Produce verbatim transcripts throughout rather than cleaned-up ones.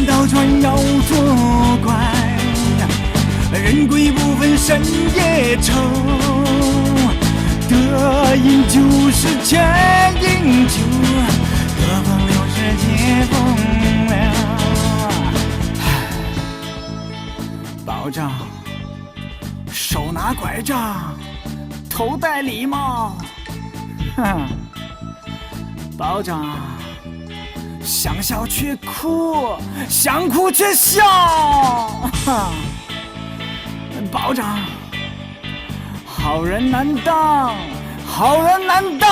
倒船要左拐，人归不分身也丑，得饮酒是千饮酒，得风流是借风流。保长，手拿拐杖，头戴礼帽，哼，保长。 想笑却哭，想哭却笑。哈，保长，好人难当，好人难当。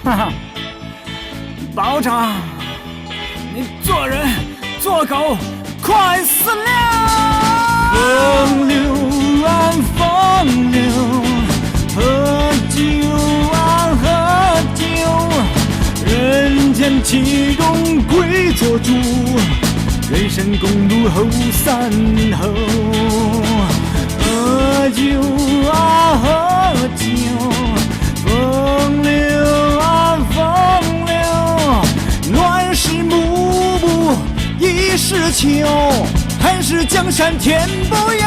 哈哈，保长，你做人做狗 快死了！风流啊，风流，喝酒啊，喝酒，人间岂容跪做猪，人生公路后三后。喝酒啊，喝酒，风流啊，风流，乱世幕布 已是秋，寒士江山天不由。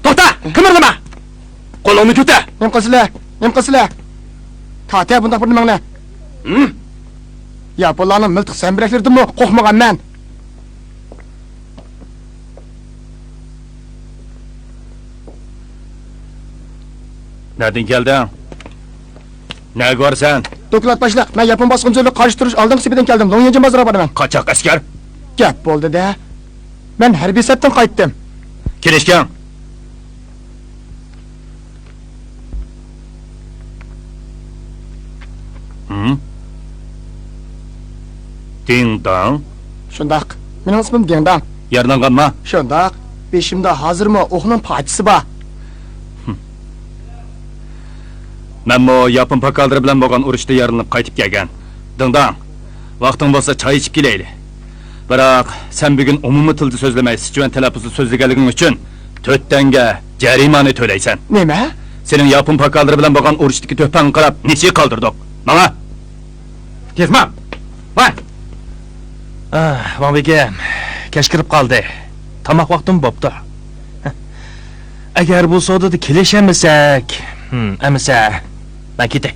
توختا! قىمىرلىما! قولۇڭنى كۆتەر! نېمە قىلىسىلەر؟ نېمە قىلىسىلەر؟ تارتە بۇنداق بىر نېمەڭنى! ھىم؟ ياپونلارنىڭ مىلتىق زەمبىرەكلىرىدىنمۇ قورقمىغان مەن! نەدىن كەلدىڭ؟ نەگە بارىسەن؟ دوكلات باشلىق، مەن ياپون باسقۇنچىلىرىغا قارشى تۇرۇش ئالدىنقى سېپىدىن كەلدىم، لوڭيىنجىن بازىرىغا بارىمەن. قاچاق ئەسكەر! گەپ بولدى-دە. مەن ھەربىي سەپتىن قايتتىم. كېلىشكەڭ! ھىم؟ دىڭداڭ؟ شۇنداق. مېنىڭ ئىسمىم دىڭداڭ. يارىلانغانما؟ شۇنداق. بېشىمدا ھازىرمۇ ئوقنىڭ پارچىسى بار. مەنمۇ ياپون پاكالىرى بىلەن بولغان ئۇرۇشتا يارىلىنىپ قايتىپ كەلگەن. دىڭداڭ، ۋاقتىڭ بولسا چاي ئىچىپ كېلەيلى. بىراق، سەن بۈگۈن ئومۇمىي تىلدا سۆزلىمەي، سىچۈەن تەلەپپۇزدا سۆزلىگەنلىكىڭ ئۈچۈن تۆت تەڭگە جەرىمانە تۆلەيسەن. نېمە؟ سېنىڭ ياپون پاكالىرى بىلەن بولغان ئۇرۇشتىكى تۆھپەڭگە قاراپ نېسى قالدۇردۇق. ماڭا! تېزماڭ! ۋاي! ئاھ، ۋاڭ بېگىم، كەچ كىرىپ قالدى. تاماق ۋاقتىمۇ بوپتۇ. ئەگەر بۇ سودىدا كېلىشەلمىسەك، ھىم، ئەمىسە، مەن كېتەي.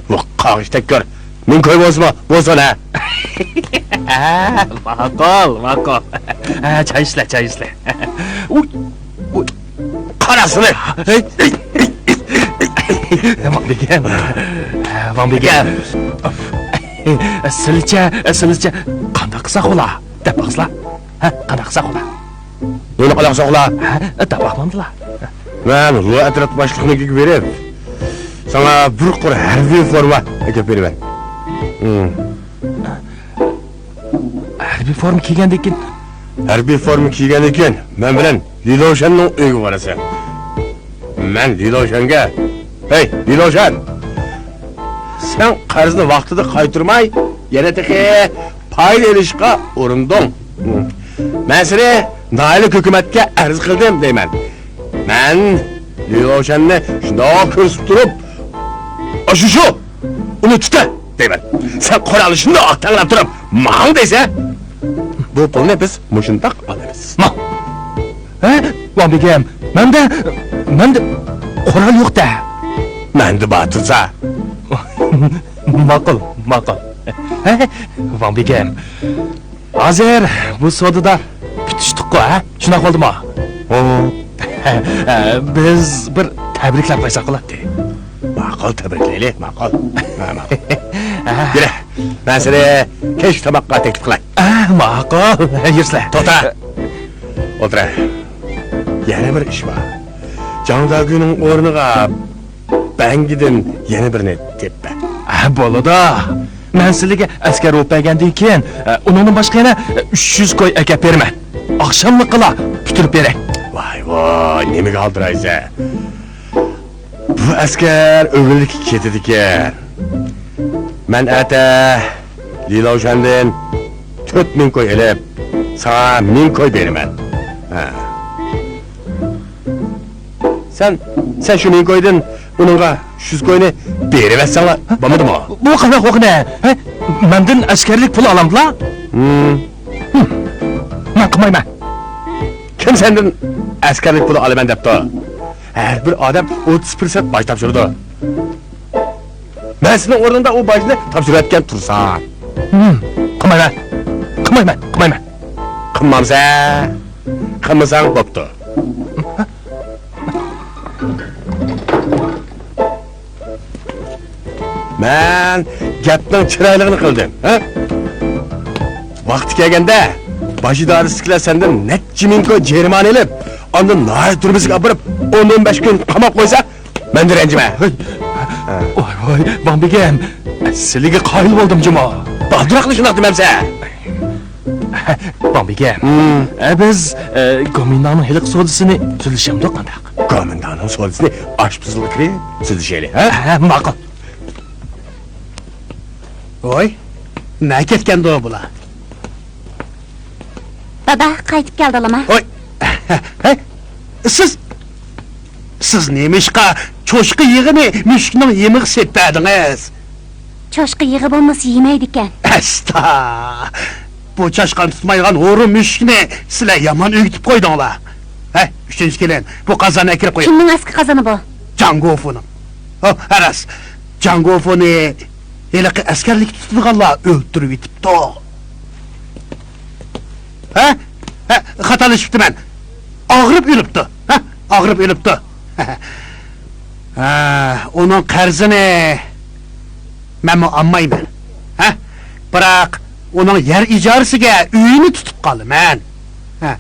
بۇ قاغىشتەك كۆر. مىڭ كوي بولسىمۇ، بولسۇن ھە. ھە، ماقۇل، ماقۇل. ھە، چاي ئىچىلە، چاي ئىچىلە. ئۇي، ئۇي. قاراسىنى. ۋاڭ بېگىم. ۋاڭ بېگىم. سىلىچە، سىلىچە قانداق قىلساق بولا؟ دەپ باقسىلا. ھە، قانداق قىلساق بولا؟ نېمە قانداق قىلساق بولا؟ ھە، دەپ باقمامدىلا. مەن ھۇ ئەترەت باشلىقىنىڭكىگە بېرىپ، ساڭا بىر قۇر ھەربىي فورما ئەكەپ بېرىمەن. ھىم. ھەربىي فورما كىيگەندىن كېيىن؟ ھەربىي فورما كىيگەندىن كېيىن مەن بىلەن لى لوشەننىڭ ئۆيىگە بارىسەن. مەن لى لوشەنگە، ھەي، لى لوشەن! سەن قەرزنى ۋاقتىدا قايتۇرماي، يەنە تېخى پايدا ئېلىشقا ئۇرۇندۇڭ. مەن سېنى ناھىيەلىك ھۆكۈمەتكە ئەرز قىلدىم دەيمەن. مەن لى لوشەننى شۇنداق كۆرسىتىپ تۇرۇپ، ئاشۇ شۇ! ئۇنى تۇتە دەيمەن. سەن قورالنى شۇنداق تەڭلەپ تۇرۇپ، ماڭ دەيسەن. بۇ پۇلنى بىز مۇشۇنداق ئالىمىز. ما! ھە؟ ۋاڭ بېگىم، مەندە، مەندە قورال يوق-دە. مەندە بار تۇرسا. ماقۇل، ماقۇل. ھە؟ ۋاڭ بېگىم، ھازىر بۇ سودىدا پۈتۈشتۇققۇ، ھە؟ شۇنداق بولدىمۇ؟ ھو. بىز بىر تەبرىكلەپ قويساق بولاتتى. ماقۇل، تەبرىكلەيلى، ماقۇل. ھە، ماقۇل. يۈرە، مەن سېنى كەچلىك تاماققا تەكلىپ قىلاي. ھە، ماقۇل، يۈرسىلە. توختا! ئولتۇرە. يەنە بىر ئىش بار. جاڭ داگۈنىڭ ئورنىغا بەڭگىدىن يەنە بىرنى تېپىپ بەر. ھە، بولىدۇ. مەن سىلىگە ئەسكەر ئوۋۇپ بەرگەندىن كېيىن، ئۇنىڭدىن باشقا يەنە ئۈچ يۈز كوي ئەكەپ بېرىمەن. ئاخشاملىقىلا پۈتتۈرۈپ بېرەي. ۋاي، ۋاي، نېمىگە ئالدىرايسەن؟ بۇ ئەسكەر ئۆگۈنلۈككە كېتىدىكەن. مەن ئەتە لىلاۋشەندىن تۆت مىڭ كوي ئېلىپ، ساڭا مىڭ كوي بېرىمەن. ھە. سەن، سەن شۇ مىڭ كويدىن ئۇنىڭغا ئۈچ يۈز كوينى بېرىۋەتسەڭلا بولمىدىمۇ؟ بۇ قانداق ئوقۇنە؟ ھە؟ مەندىن ئەسكەرلىك پۇل ئالامدىلا؟ ھىم. ھىم. مەن قىلمايمەن. كىم سەندىن ئەسكەرلىك پۇلى ئالىمەن دەپتۇ؟ ھەر بىر ئادەم ئوتتۇز پىرسەنت باج تاپشۇرىدۇ. مەن سېنىڭ ئورنۇڭدا ئۇ باجنى تاپشۇرۇۋەتكەن تۇرسام. ھىم، قىلمايمەن. قىلمايمەن، قىلمايمەن. قىلمامسەن؟ قىلمىساڭ بوپتۇ. مەن گەپنىڭ چىرايلىقىنى قىلدىم، ھە؟ ۋاقتى كەلگەندە، باج ئىدارىسىدىكىلەر سەندىن نەچچە مىڭ كوي جەرىمانە ئېلىپ، ئاندىن ناھىيە تۈرمىسىگە ئاپىرىپ، ئون ئون بەش كۈن قاماپ قويسا، مەن رەنجىمەن. ھەي. ھە. ۋاي، ۋاي، ۋاڭ بېگەم، سىلىگە قايىل بولدۇم جۇمۇ. بالدۇراقلا شۇنداق دېمەمسەن. ۋاڭ بېگەم، ھىم. ئە، بىز، ئە، گومىنداڭنىڭ ھېلىقى سودىسىنى تۈزىلىشەمدۇق قانداق؟ گومىنداڭنىڭ سودىسىنى ئاشپۇزۇلغا كىرىپ تۈزىلىشەيلى، ھە؟ ھە، ماقۇل. ۋوي، نە كەتكەندۇ بۇلار؟ دادا، قايتىپ كەلدىلىما؟ ۋوي، ھەي، سىز، سىز نېمىشقا چوشقا يېغىنى مۈشۈكنىڭ يېمىغا سېلىپ بەردىڭىز؟ چوشقا يېغى بولمىسا يېمەيدىكەن. ئەستا! بۇ چاشقان تۇتمايدىغان ھورۇن مۈشۈكنى سىلەر يامان ئۆگىتىپ قويدۇڭلار. ھەي، ئۈچىنچى كېلىن، بۇ قازاننى ئەكىرىپ قويۇڭ. كىمنىڭ ئەسكى قازىنى بۇ؟ جاڭ گوفۇنىڭ. ھو، ھە راست. جاڭ گوفۇنى ھېلىقى ئەسكەرلىككە تۇتىدىغانلار ئۆلتۈرۈۋېتىپتۇ. ھە؟ ھە، خاتالىشىپتىمەن. ئاغرىپ ئۆلۈپتۇ. ھە؟ ئاغرىپ ئۆلۈپتۇ. ھە، ئۇنىڭ قەرزىنى مەنمۇ ئالمايمەن. ھە؟ بىراق ئۇنىڭ يەر ئىجارىسىگە ئۆيىنى تۇتۇپ قالىمەن. ھە.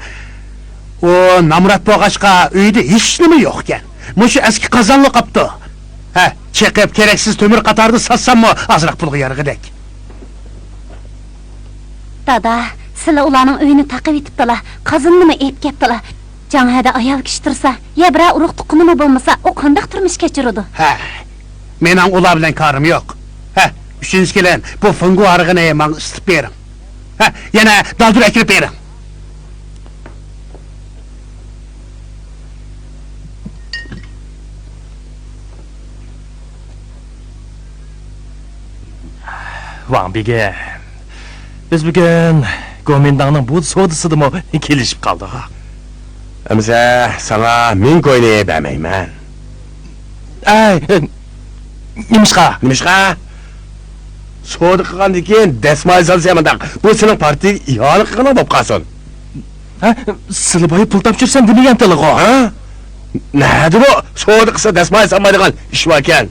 ئۇ نامرات بولغاچقا ئۆيىدە ھېچنېمە يوقكەن. مۇشۇ ئەسكى قازانلا قاپتۇ. ھە، چېقىپ كېرەكسىز تۆمۈر قاتاردا ساتساممۇ ئازراق پۇلغا يارىغۇدەك. دادا، سىلە ئۇلارنىڭ ئۆيىنى تاقىۋېتىپتىلا، قازىنىنىمۇ ئېلىپ كەپتىلا. جاڭ ھەدە ئايال كىشى تۇرسا، يا بىرەر ئۇرۇق تۇغقىنىمۇ بولمىسا، ئۇ قانداق تۇرمۇش كەچۈرىدۇ؟ ھە، مېنىڭ ئۇلار بىلەن كارىم يوق. ھە، ئۈچىنچى كېلىن، بۇ فېڭگۇ ھارىقىنى ماڭا ئىسسىتىپ بېرىڭ. ھە، يەنە دادۈر ئەكىرىپ بېرىڭ. ۋاڭ بېگىم، بىز بۈگۈن گومىنداڭنىڭ بۇ سودىسىدىمۇ كېلىشىپ قالدۇق. ئەمىسە ساڭا مىڭ كوينى بەرمەيمەن. ئەي، نېمىشقا؟ نېمىشقا؟ سودا قىلغاندىن كېيىن دەسمايە سالسا مۇنداق. بۇ سېنىڭ پارتىيەگە ئىھانە قىلغىنىڭ بولۇپ قالسۇن. ھە؟ سىلى بايا پۇل تاپشۇرسام دېمىگەنتىلىغۇ. ھە؟ نەدە بۇ سودا قىلسا دەسمايە سالمايدىغان ئىش باركەن؟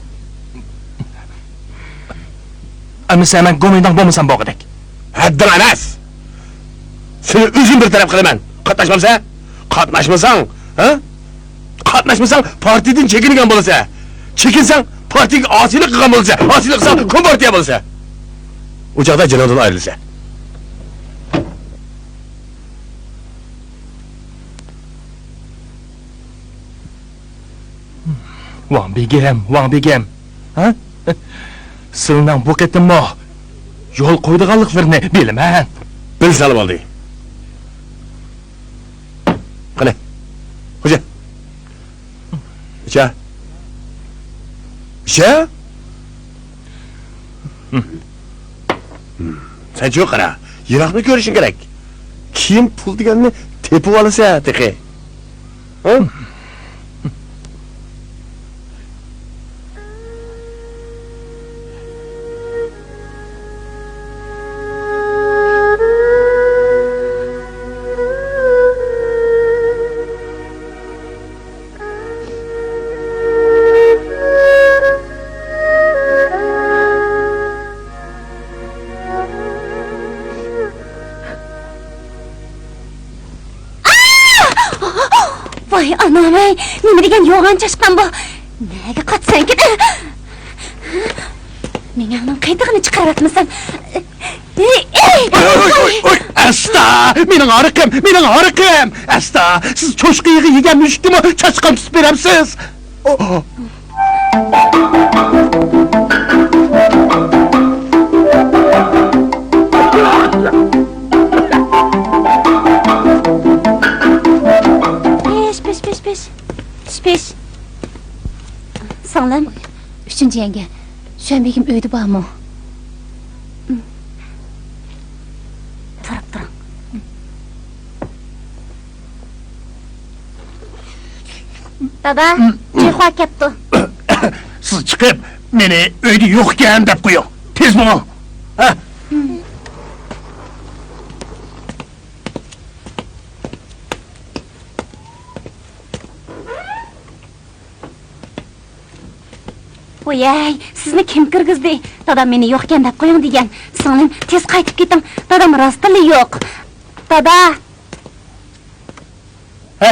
ئەمىسە مەن گومىنداڭ بولمىسام بولغۇدەك. ھەددىڭ ئەمەس! سېنى ئۆزۈم بىر تەرەپ قىلىمەن. قاتناشمامسەن؟ قاتناشمىساڭ، ھە؟ قاتناشمىساڭ، پارتىيىدىن چېكىنگەن بولىسەن. چېكىنسەڭ، پارتىيىگە ئاسىيلىق قىلغان بولىسەن. ئاسىيلىق قىلساڭ، كومپارتىيە بولىسەن. ئۇ چاغدا جېنىڭدىن ئايرىلىسەن. ۋاڭ بېگىم، ۋاڭ بېگىم، ھە؟ سىلىنىڭ بۇ قېتىممۇ يول قويىدىغانلىقلىرىنى بىلىمەن. بىلسەڭلا بولدى. قېنى، خوجا. ئىچە. ئىچە. سەنچۇ قارا، يىراقنى كۆرۈشۈڭ كېرەك. كېيىن پۇل دېگەننى تېپىۋالىسەن تېخى. ھە؟ ۋاي ئانام-ئەي، نېمە دېگەن يوغان چاشقان بۇ؟ نەگە قاچىسەنكىن؟ مېڭەڭنىڭ قېتىغىنى چىقىرىۋەتمىسەم. ئەي، ئەي، ئوي، ئوي، ئوي، ئوي، ئوي، ئەستا! مېنىڭ ھارىقىم، مېنىڭ ھارىقىم! ئەستا! سىز چوشقا يېغى يېگەن مۈشۈككىمۇ چاشقان تۇتۇپ بېرەمسىز؟ ئو-، سىڭلىم. ئۈچىنچى يەڭگە، شۈەنبىگىم ئۆيدە بارمۇ؟ تۇرۇپ تۇرۇڭ. دادا، جۇيخۇا كەپتۇ. سىز چىقىپ، مېنى ئۆيدە يوق ئىكەن دەپ قويۇڭ. تېز بولۇڭ. ھە؟ ۋويەي، سىزنى كىم كىرگۈزدى؟ دادام مېنى يوقكەن دەپ قويۇڭ دېگەن. سىڭلىم، تېز قايتىپ كېتىڭ. دادام راستتىنلا يوق. دادا! ھە؟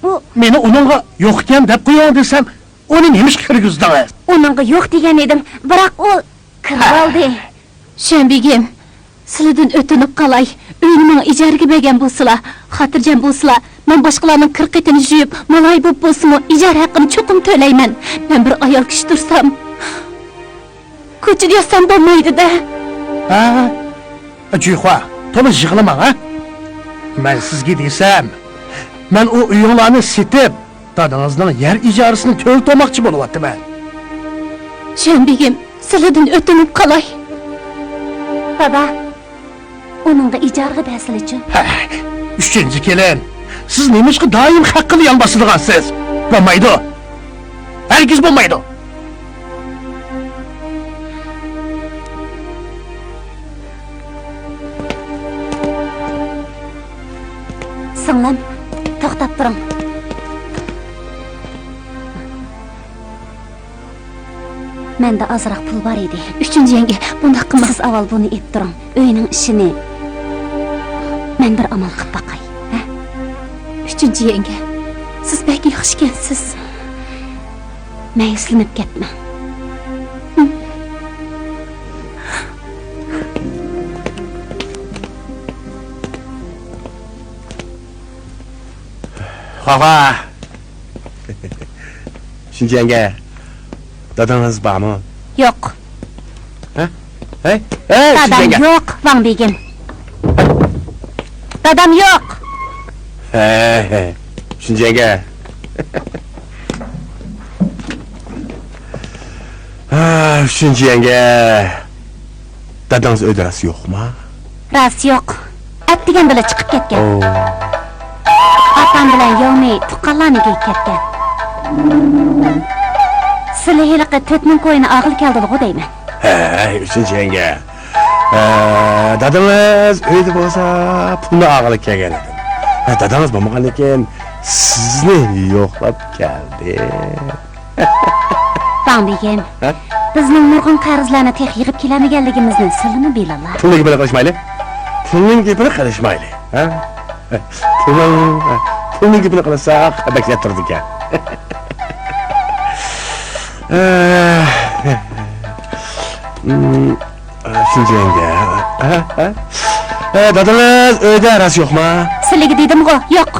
ئۇ مېنى ئۇنىڭغا يوقكەن دەپ قويۇڭ دېسەم، ئۇنى نېمىشقا كىرگۈزدىڭىز؟ ئۇنىڭغا يوق دېگەن ئىدىم، بىراق ئۇ كىرىۋالدى. شۈەنبىگىم، سىلىدىن ئۆتۈنۈپ قالاي، ئۆينى ماڭا ئىجارىگە بەرگەن بولسىلا، خاتىرجەم بولسىلا، مەن باشقىلارنىڭ كىر-قېتىنى يۇيۇپ، مالاي بولۇپ بولسىمۇ، ئىجارە ھەققىنى چوقۇم تۆلەيمەن. مەن بىر ئايال كىشى تۇرسام، كوچىدا ياتسام بولمايدۇ-دە. ھە؟ جۇيخۇا، تولا يىغلىماڭ، ھە؟ مەن سىزگە دېسەم، مەن ئۇ ئۆيۈڭلارنى سېتىپ، دادىڭىزنىڭ يەر ئىجارىسىنى تۆلىتىۋالماقچى بولۇۋاتىمەن. شۈەنبىگىم، سىلىدىن ئۆتۈنۈپ قالاي. دادا، ئۇنىڭغا ئىجارىگە بەرسىلىچۇ. ھە، ئۈچىنچى كېلىن، سىز نېمىشقا دائىم خەق قىلىيان باسىدىغانسىز؟ بولمايدۇ. ھەرگىز بولمايدۇ. سىڭلىم، توختاپ تۇرۇڭ. مەندە ئازراق پۇل بار ئىدى. ئۈچىنچى يەڭگە، بۇنداق قىلماڭ. سىز ئاۋۋال بۇنى ئېلىپ تۇرۇڭ. ئۆينىڭ ئىشىنى مەن بىر ئامال قىلىپ باقاي. ھە؟ ئۈچىنچى يەڭگە، سىز بەك ياخشىكەنسىز. مەيۈسلىنىپ كەتمەڭ. ۋاھ ۋاھ. شىنجيەنگە دادىڭىز بارمۇ؟ يوق. ھە؟ ھەي، ھەي، دادام شىنجيەنگە. يوق، ۋاڭ بېگىم. دادام يوق. ھەي، ھەي، شىنجيەنگە. ھە، شىنجيەنگە. دادىڭىز ئۆيدە راست يوقما؟ راست يوق. ئەتىگەن بىلەن چىقىپ كەتكەن. ئوو. ئاپام بىلەن ياۋمى تۇغقانلارنىڭكىگە كەتكەن. سىلى ھېلىقى تۆت مىڭ كوينى ئالغىلى كەلدىلىغۇ دەيمەن. ھەي، ئۈچىنچى يەڭگە. ھە، دادىڭىز ئۆيدە بولسا پۇلنى ئالغىلى كەلگەن ئىدىم. ھە، دادىڭىز بولمىغاندىكىن سىزنى يوقلاپ كەلدىم. ۋاڭ بېگىم، ھە؟ بىزنىڭ نۇرغۇن قەرزلەرنى تېخى يىغىپ كېلەلمىگەنلىكىمىزنى سىلىمۇ بىلىلا. پۇلنىڭ گېپىنى قىلىشمايلى. پۇلنىڭ گېپىنى قىلىشمايلى. ھە؟ پۇلنىڭ، پۇلنىڭ گېپىنى قىلساق، بەك يات تۇرىدىكەن. شىنجيەنگە. ھە؟ ھە؟ ھە، دادىڭىز ئۆيدە راست يوقما؟ سىلىگە دېدىمغۇ، يوق.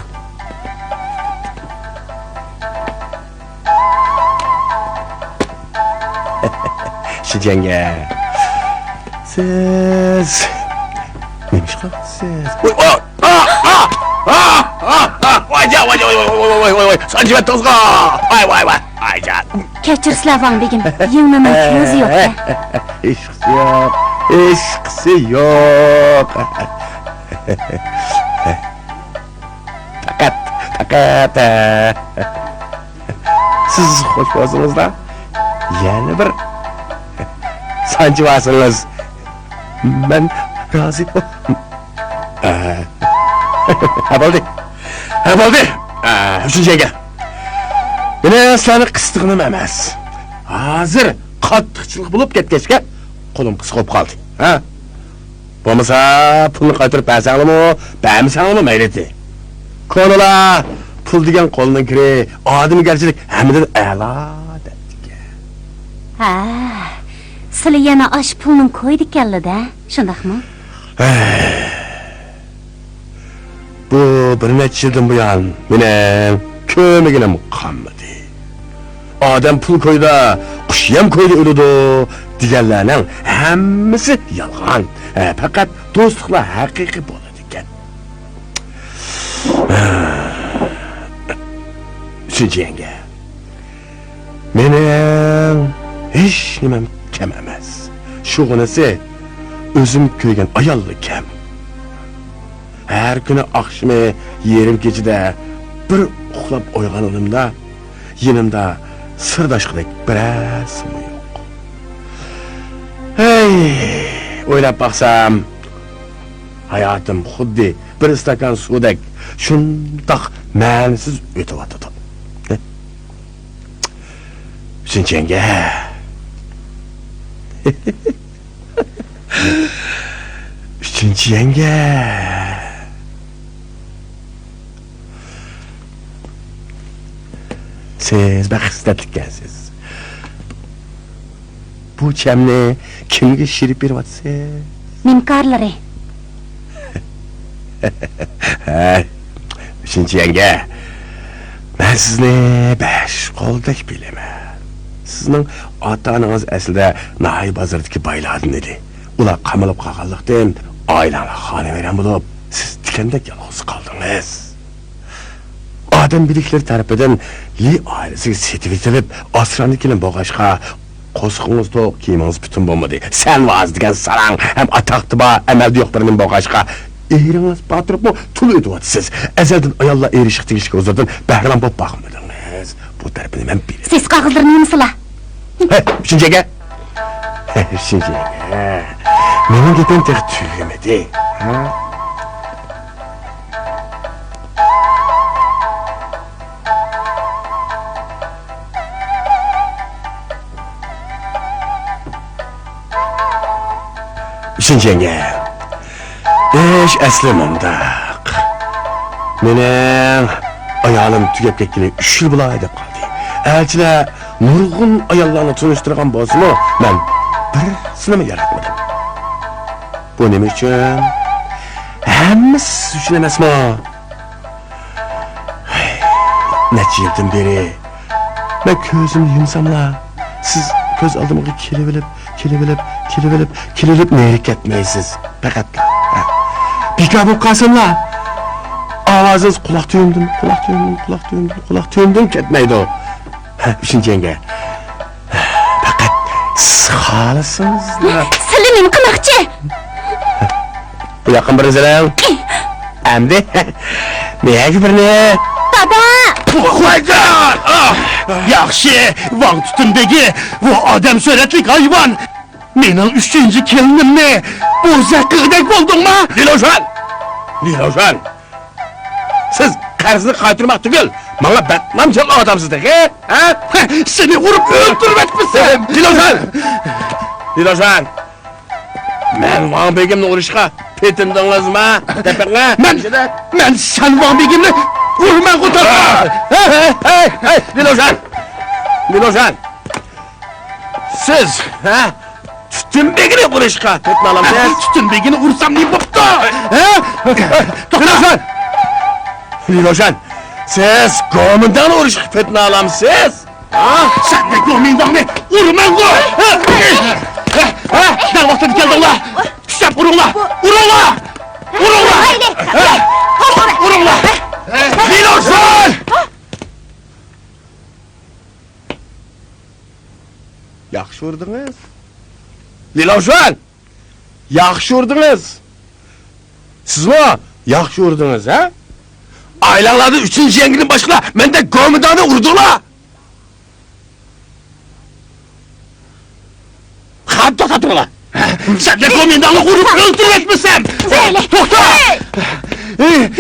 شىجەڭگە. سىز نېمە ئىش قىلىسىز؟ ۋاي، ۋاي، ۋاي، ۋاي، ۋاي، ۋاي، ۋاي، ۋاي، سانجىۋەتتىڭىزغۇ؟ ۋاي، ۋاي، ۋاي، ۋايجان. كەچۈرسىلەر ۋاڭ بېگىم، يىڭنىنىڭ كۆزى يوق. ھېچقىسى يوق، ھېچقىسى يوق. پەقەت، پەقەت، ھە. سىز خوش بولسىڭىزلا، يەنە بىر سانجىۋالسىڭىز، مەن رازى. ھە، بولدى. ھە، بولدى. ھە، ئۈچىنچى يەرگە. مېنىڭ سىلەرنى قىستىغىنىم ئەمەس. ھازىر قاتتىق چىلىق بولۇپ كەتكەچكە، قولۇم قىسقا بولۇپ قالدى. ھە؟ بولمىسا، پۇلنى قايتۇرۇپ بەرسەڭلىمۇ، بەرمىسەڭلىمۇ مەيلىتى. كونىلار، پۇل دېگەن قولنىڭ كىرى، ئادىمىگەرچىلىك ھەممىدىن ئەلا دەپتىكەن. ھە، سىلى يەنە ئاشۇ پۇلنىڭ كويىدىكەنلىدە، شۇنداقمۇ؟ ھەي. بۇ بىر نەچچە يىلدىن بۇيان مېنىڭ كۆرمىگىنىم قالمىدى. ئادەم پۇل كويىدا، قۇش يەم كويىدا ئۆلىدۇ دېگەنلەرنىڭ ھەممىسى يالغان. ھە، پەقەت دوستلۇقلار ھەقىقىي بولىدىكەن. ئۈچىنچى يەڭگە. مېنىڭ ھېچ نېمەم كەم ئەمەس. شۇغىنىسى، ئۆزۈم كۆرگەن ئاياللا كەم. ھەر كۈنى ئاخشىمى يېرىم كېچىدە بىر ئۇخلاپ ئويغانغىنىمدا، يېنىمدا سىرداشقۇدەك بىرەرسىمۇ يوق. ھەي، ئويلاپ باقسام، ھاياتىم خۇددى بىر ئىستاكان سۇدەك شۇنداق مەنىسىز ئۆتۈۋاتىدۇ. ئۈچىنچى يەڭگە. ئۈچىنچى يەڭگە. سىز بەك خىسلەتلىككەنسىز. بۇ چەمنى كىمگە شىرىپ بېرىۋاتىسىز؟ نىمكارلىرى. ھەي، ئۈچىنچى يەڭگە، مەن سىزنى بەش قولدەك بىلىمەن. سىزنىڭ ئاتا-ئانىڭىز ئەسلىدە ناھىيە بازىرىدىكى بايلاردىن ئىدى. ئۇلار قامىلىپ قالغانلىقتىن، ئائىلەڭلار خانىۋەيران بولۇپ، سىز تىكەندەك يالغۇز قالدىڭىز. ئادەم بىلىكلىرى تەرىپىدىن لى ئائىلىسىگە سېتىۋېتىلىپ، ئاسراندى كېلىن بولغاچقا، قورسىقىڭىز توق، كىيىمىڭىز پۈتۈن بولمىدى. سەن ۋازا دېگەن ساراڭ ھەم ئاتاقتا بار، ئەمەلدە يوق بىر نېمە بولغاچقا، ئېرىڭىز بار تۇرۇپمۇ تولا ئۆتۈۋاتىسىز. ئەزەلدىن ئاياللار ئېرىشىشكە تېگىشلىك ھۇزۇردىن بەھرىمەن بولۇپ باقمىدىڭىز. بۇ تەرىپىنى مەن بىلىمەن. سېسىق ئاغزىلىرىنى يۇمسىلا. ھە، ئۈچىنچى يەڭگە. ھە، ئۈچىنچى يەڭگە. مېنىڭ گېپىم تېخى تۈگىمىدى. ھە؟ ئۈچىنچى يەڭگە. ئىش ئەسلى مۇنداق. مېنىڭ ئايالىم تۈگەپ كەتكىلى ئۈچ يىل بولاي دەپ قالدى. ئەلچىلەر نۇرغۇن ئاياللارنى تونۇشتۇرغان بولسىمۇ، مەن بىرسىنىمۇ ياراتمىدىم. بۇ نېمە ئۈچۈن؟ ھەممىسى سىز ئۈچۈن ئەمەسمۇ؟ ھەي، نەچچە يىلدىن بېرى مەن كۆزۈمنى يۇمساملا، سىز كۆز ئالدىمغا كېلىۋېلىپ، كېلىۋېلىپ، كېلىۋېلىپ، كېلىۋېلىپ نېرى كەتمەيسىز. پەقەتلا، ھە. بىكار بولۇپ قالساملا، ئاۋازىڭىز قۇلاق تۈۋىمدىن، قۇلاق تۈۋىمدىن، قۇلاق تۈۋىمدىن، قۇلاق تۈۋىمدىن كەتمەيدۇ. ھە، ئۈچىنچى يەڭگە. پەقەت سىز خالىسىڭىزلا. سىلى نېمە قىلماقچى؟ بۇ ياققىمۇ بىر زېرەڭ. ئەمدى مېڭە بىرنى. دادا! ۋايجان! ئاھ! ياخشى، ۋاڭ تۈتۈن بېگى، بۇ ئادەم سۈرەتلىك ھايۋان مېنىڭ ئۈچىنچى كېلىنىمنى بوزەك قىلغۇدەك بولدۇڭما؟ لىلوشان! لىلوشان! سىز قەرزنى قايتۇرماق تۈگۈل، ماڭا بەتنام چالغان ئادەمسىز تېخى، ھە؟ سېنى ئۇرۇپ ئۆلتۈرۈۋەتمىسەم! لىلوشان! لىلوشان! مەن ۋاڭ بېگىمنى ئۇرۇشقا پېتىندىڭىزما؟ دەپ بېقىڭە! مەن، مەن سەن ۋاڭ بېگىمنى ئۇرمايغۇ تاپا! ھەي، ھەي، ھەي، ھەي! لىلوشان! لىلوشان! سىز، ھە؟ تۈتۈن بېگىنى ئۇرۇشقا پېتىنالامسىز؟ تۈتۈن بېگىنى ئۇرسام نېمە بوپتۇ؟ ھە؟ توختا! لىلوشان! لىلوشان! سىز گومىنداڭنى ئۇرۇشقا پېتىنالامسىز؟ ھە؟ سەن دە گومىنداڭنى ئۇرىمەنغۇ! ھە؟ ھە؟ ھە؟ دەل ۋاقتىدا كەلدىڭلار! كۈچلەپ ئۇرۇڭلار! ئۇرۇڭلار! ئۇرۇڭلار! ھە؟ ئۇرۇڭلار! لىلوشان! ياخشى ئۇردىڭىز. لىلوشان! ياخشى ئۇردىڭىز. سىزمۇ ياخشى ئۇردىڭىز، ھە؟ ئائىلەڭلەردىن ئۈچىنچى يەڭگىدىن باشقىلار مەندەك گومىنداڭنى ئۇردۇڭلار. قانداق ئاتىڭلار؟ سەن دە گومىنداڭنى ئۇرۇپ ئۆلتۈرۈۋەتمىسەم! توختا!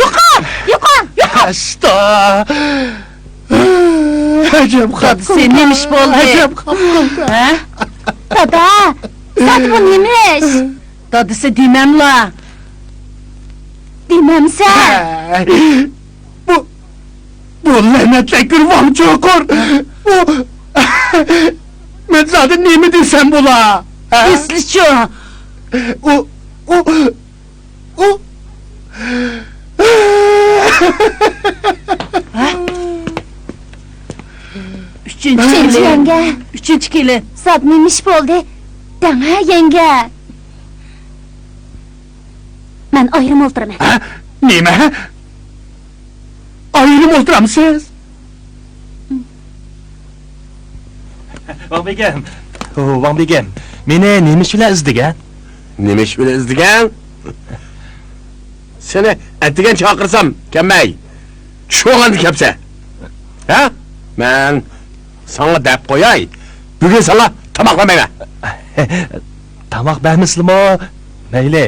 يوقال! يوقال! يوقال! ئەستا! ئەجەب خاپا. دادىسى، نېمە ئىش بولدى؟ ئەجەب خاپا. ھە؟ دادا، زادى بۇ نېمە ئىش؟ دادىسى دېمەملا. دېمەمسەن. ھەي، بۇ، بۇ لەنەتلەك بىر ۋاڭ چوقۇر. بۇ، مەن زادى نېمە دېسەم بولا؟ ھە؟ ئېسلىچۇ. ئۇ، ئۇ، ئۇ. ھە؟ ئۈچىنچى ئۈچىنچى كېلىن. يەڭگە. ئۈچىنچى كېلىن. زادى نېمە ئىش بولدى؟ دەڭە، يەڭگە. مەن ئايرىم ئولتۇرىمەن. ھە؟ نېمە؟ ئايرىم ئولتۇرامسىز؟ ۋاڭ بېگىم، ۋاڭ بېگىم، مېنى نېمە ئىش بىلەن ئىزدىگەن؟ نېمە ئىش بىلەن ئىزدىگەن؟ سېنى ئەتىگەن چاقىرسام كەلمەي، چۈش بولغاندا كەپسەن. ھە؟ مەن ساڭا دەپ قوياي، بۈگۈن ساڭا تاماق بەرمەيمەن. تاماق بەرمىسىلىمۇ مەيلى،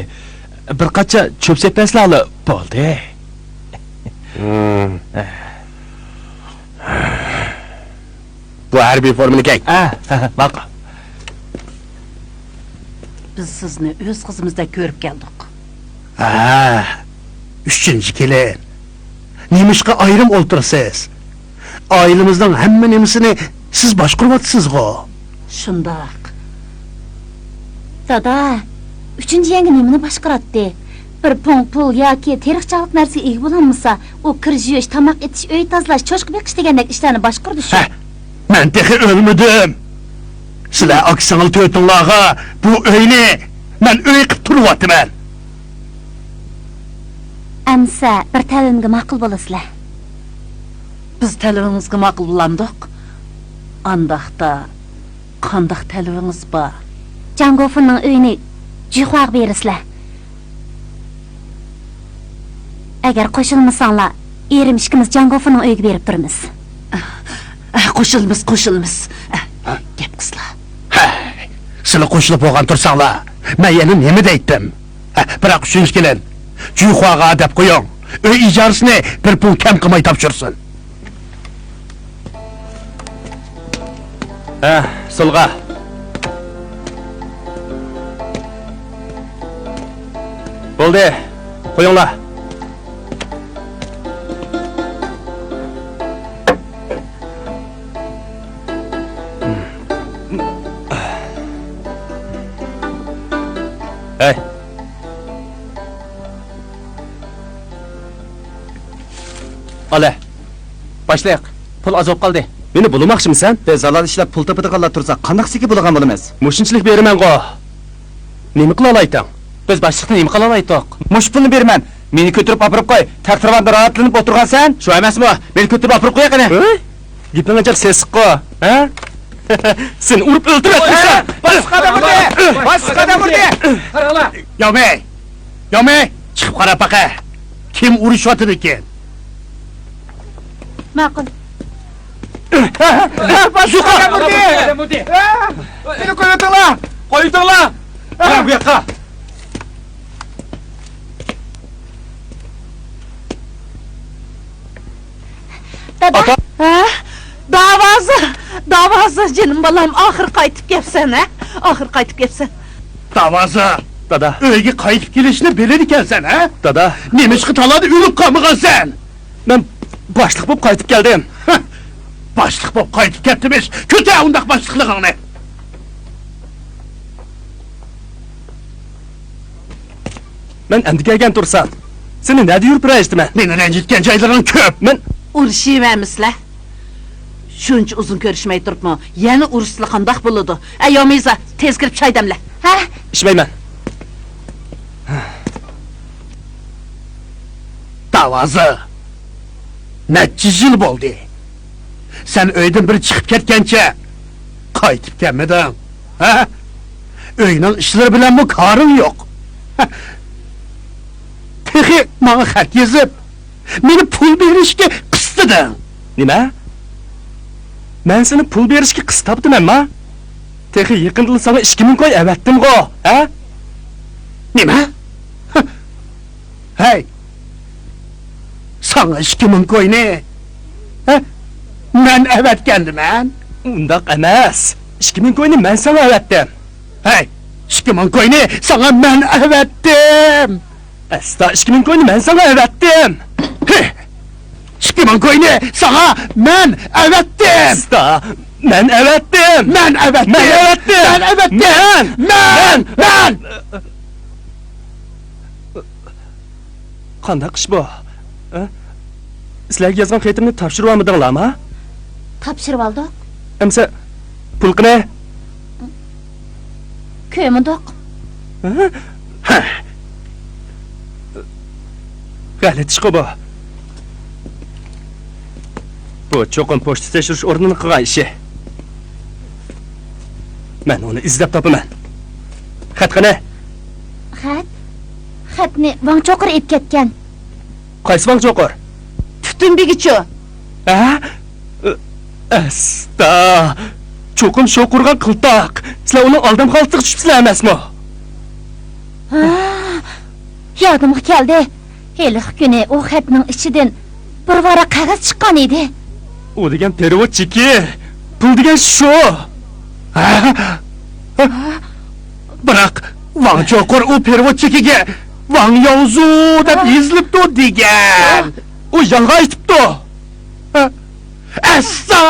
بىر قاچا چۆپ سېپىۋەتسىلەڭلار بولدى. ھىم. بۇ ھەربىي فورمىنى كىي. ھە، ماقۇل. بىز سىزنى ئۆز قىزىمىزدەك كۆرۈپ كەلدۇق. ھە، ئۈچىنچى كېلىن. نېمىشقا ئايرىم ئولتۇرىسىز؟ ئائىلىمىزنىڭ ھەممە نېمىسىنى سىز باشقۇرۇۋاتىسىزغۇ؟ شۇنداق. دادا، ئۈچىنچى يەڭگە نېمىنى باشقۇراتتى؟ بىر پۇڭ پۇل ياكى تېرىقچانلىق نەرسىگە ئىگە بولالمىسا، ئۇ كىر يۇيۇش، تاماق ئېتىش، ئۆي تازىلاش، چوشقا بېقىش دېگەندەك ئىشلارنى باشقۇرىدۇ شۇ. ھە، مەن تېخى ئۆلمىدىم. سىلەر ئاكا-سىڭىل تۆتۈڭلارغا بۇ ئۆينى مەن ئۆي قىپ تۇرۇۋاتىمەن. ئەمسە بىر تەلىپىمگە ماقۇل بولىسىلەر. بىز تەلىپىڭىزگە ماقۇل بولامدۇق؟ ئانداقتا قانداق تەلىپىڭىز بار؟ جاڭگوفېننىڭ ئۆيىنى جۈيخۇاغا بېرىسىلەر. ئەگەر قوشۇلمىساڭلار، ئېرىم ئىككىمىز جاڭگوفېننىڭ ئۆيىگە بېرىپ تۇرىمىز. ئە، قوشۇلىمىز، قوشۇلىمىز. ئە، گەپ قىسلا. ھەي، سىلە قوشۇلۇپ بولغان تۇرساڭلار، مەن يەنە نېمە دەيتتىم؟ ھە، بىراق ئۈچىنچى كېلىن، جۈيخۇاغا دەپ قويۇڭ، ئۆي ئىجارىسىنى بىر پۇڭ كەم قىلماي تاپشۇرسۇن. ھە، سولغا. بولدى، قويۇڭلار. ھەي. ئالە. باشلىق، پۇل ئاز بولۇپ قالدى. مېنى بۇلىماقچىمىسەن؟ بىز ھالال ئىشلەپ پۇل تاپىدىغانلار تۇرسا، قانداق سېكى بولىدىغان بولىمىز؟ مۇشۇنچىلىك بېرىمەنغۇ. نېمە قىلالايتتىڭ؟ بىز باشلىقتىن نېمە قىلالايتتۇق؟ مۇشۇ پۇلنى بېرىمەن. مېنى كۆتۈرۈپ ئاپىرىپ قوي. تەختىراۋاندا راھەتلىنىپ ئولتۇرغانسەن. شۇ ئەمەسمۇ؟ مېنى كۆتۈرۈپ ئاپىرىپ قويغىنە. ھە؟ گېپىڭ ئانچە سېسىققۇ، ھە؟ سېنى ئۇرۇپ ئۆلتۈرۈۋەتسەم. باشلىق ئادەم ئۇردى! باشلىق ئادەم ئۇردى! قاراڭلار! ياۋمېي! ياۋمېي! چىقىپ قاراپ باقە. كىم ئۇرۇشۇۋاتىدىكىن؟ ماقۇل. باشلىق ئادەم ئۇردى! مېنى قويۇۋېتىڭلار! قويۇۋېتىڭلار! قاراڭ بۇ ياققا! دادا! ئاتا! ھە؟ داۋازى! داۋازى، جېنىم بالام، ئاخىر قايتىپ كەپسەن، ھە؟ ئاخىر قايتىپ كەپسەن. داۋازى! دادا! ئۆيگە قايتىپ كېلىشنى بىلىدىكەنسەن، ھە؟ دادا! نېمىشقا تالادا ئۆلۈپ قالمىغانسەن؟ مەن باشلىق بولۇپ قايتىپ كەلدىم. ھە! باشلىق بولۇپ قايتىپ كەتتىمىش. كۆتەر ئۇنداق باشلىقلىقىڭنى. مەن ئەمدى كەلگەن تۇرسام، سېنى نەدە يۈرۈپ رەنجىتىمەن؟ مېنى رەنجىتكەن جايلىرىڭ كۆپ. مەن ئۇرۇشۇۋەرمىسىلە. شۇنچە ئۇزۇن كۆرۈشمەي تۇرۇپمۇ، يەنە ئۇرۇشسىلا قانداق بولىدۇ؟ ئەي ياۋمىزا، تېز كىرىپ چاي دەملە. ھە؟ ئىچمەيمەن. داۋازى، نەچچە يىل بولدى. سەن ئۆيدىن بىر چىقىپ كەتكەنچە قايتىپ كەلمىدىڭ، ھە؟ ئۆينىڭ ئىشلىرى بىلەنمۇ كارىڭ يوق. تېخى ماڭا خەت يېزىپ، مېنى پۇل بېرىشكە قىستىدىڭ. نېمە؟ مەن سېنى پۇل بېرىشكە قىستاپتىمەنما؟ تېخى يېقىندىلا ساڭا ئىككى مىڭ كوي ئەۋەتتىمغۇ، ھە؟ نېمە؟ ھەي! ساڭا ئىككى مىڭ كوينى، ھە؟ مەن ئەۋەتكەندىمەن؟ ئۇنداق ئەمەس. ئىككى مىڭ كوينى مەن ساڭا ئەۋەتتىم. ھەي! ئىككى مىڭ كوينى ساڭا مەن ئەۋەتتىم! ئەستا ئىككى مىڭ كوينى مەن ساڭا ئەۋەتتىم! ھى! ئىككى مىڭ كوينى ساڭا مەن ئەۋەتتىم! ئەستا مەن ئەۋەتتىم! مەن ئەۋەتتىم! مەن ئەۋەتتىم! مەن ئەۋەتتىم! مەن! مەن! مەن! قانداق ئىش بۇ؟ ھە؟ سىلەرگە يازغان خېتىمنى تاپشۇرۇۋالمىدىڭلارما؟ تاپشۇرۇۋالدۇق. ئەمسە پۇل قېنى؟ كۆرمىدۇق. ھە؟ ھە. غەلىتە ئىشقۇ بۇ. بۇ چوقۇم پوچتا تەكشۈرۈش ئورنىنىڭ قىلغان ئىشى. مەن ئۇنى ئىزدەپ تاپىمەن. خەت قېنى؟ خەت؟ خەتنى ۋاڭ چوقۇر ئېلىپ كەتكەن. قايسى ۋاڭ چوقۇر؟ تۈتۈن بېگىچۇ. ھە؟ ئەستا! چوقۇم شۇ قۇرغان قىلتاق. سىلەر ئۇنىڭ ئالدام خالتىسىغا چۈشۈپسىلەر ئەمەسمۇ؟ ھا، يادىمغا كەلدى. ھېلىقى كۈنى ئۇ خەتنىڭ ئىچىدىن بىر ۋاراق قەغەز چىققان ئىدى. ئۇ دېگەن پېرېۋوتچىكى، پۇل دېگەن شۇ. ھە؟ بىراق، ۋاڭ چوقۇر ئۇ پېرېۋوتچىكىگە ۋاڭ ياۋزۇ دەپ يېزىلىپتۇ دېگەن. ئۇ يالغان ئېيتىپتۇ. ھە؟ ئەستا!